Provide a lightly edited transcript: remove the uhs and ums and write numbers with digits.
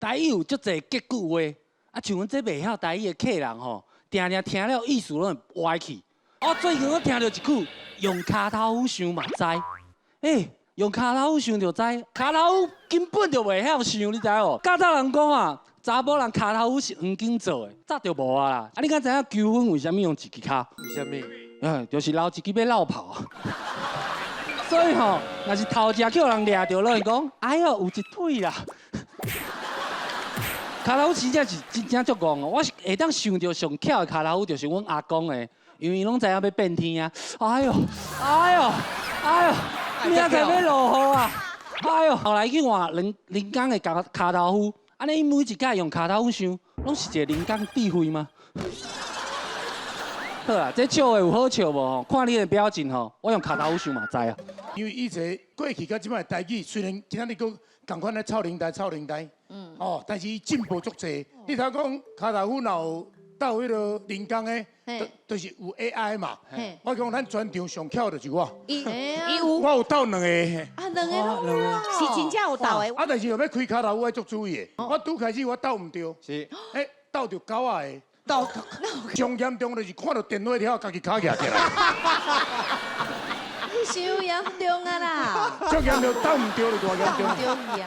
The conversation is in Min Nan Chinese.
台語有足濟結句話，啊，像阮這袂曉台語的客人吼，定定聽了意思攏會歪去。我最近我聽著一句，用跤頭趺想嘛知，欸，用跤頭趺想就知，跤頭趺根本就袂曉想，你知無？較早人講啊，查某人跤頭趺是黃金做的，早就無啊啦。啊，你敢知影求婚為啥物用一支跤？為啥物？嗯，就是留一支欲落跑。所以吼，若是頭一予人掠著，攏會講，哎喲，有一腿啦。跤頭趺真正是真正足戇哦！我是會當想著上巧的跤頭趺，就是阮阿公的，因為伊攏知影欲變天啊。哎喲，哎喲，哎喲，明仔載欲落雨啊！哎喲，後來去換人人工的跤頭趺，按呢伊每一擺用跤頭趺想，攏是一個人工智慧嗎？好啦，這笑話有好笑無吼？看你的表情吼，我用跤頭趺想嘛知啊。因為以前過去佮這擺的台語，雖然今仔日閣仝款咧臭奶呆臭奶呆，哦，但是伊進步足濟。你頭講跤頭趺若有鬥彼个人工的，就是有 AI 嘛。我講咱全場上巧就是我，伊伊有，我有鬥兩個。啊，兩個攏有，是真正有鬥的。啊，但是若欲開跤頭趺愛足注意的。我拄開始我鬥毋著，欸，鬥著狗仔的。鬥上嚴重就是看著電話了，家己跤舉起來。傷嚴重啊啦！足嚴重，鬥毋著就偌嚴重。對去啊！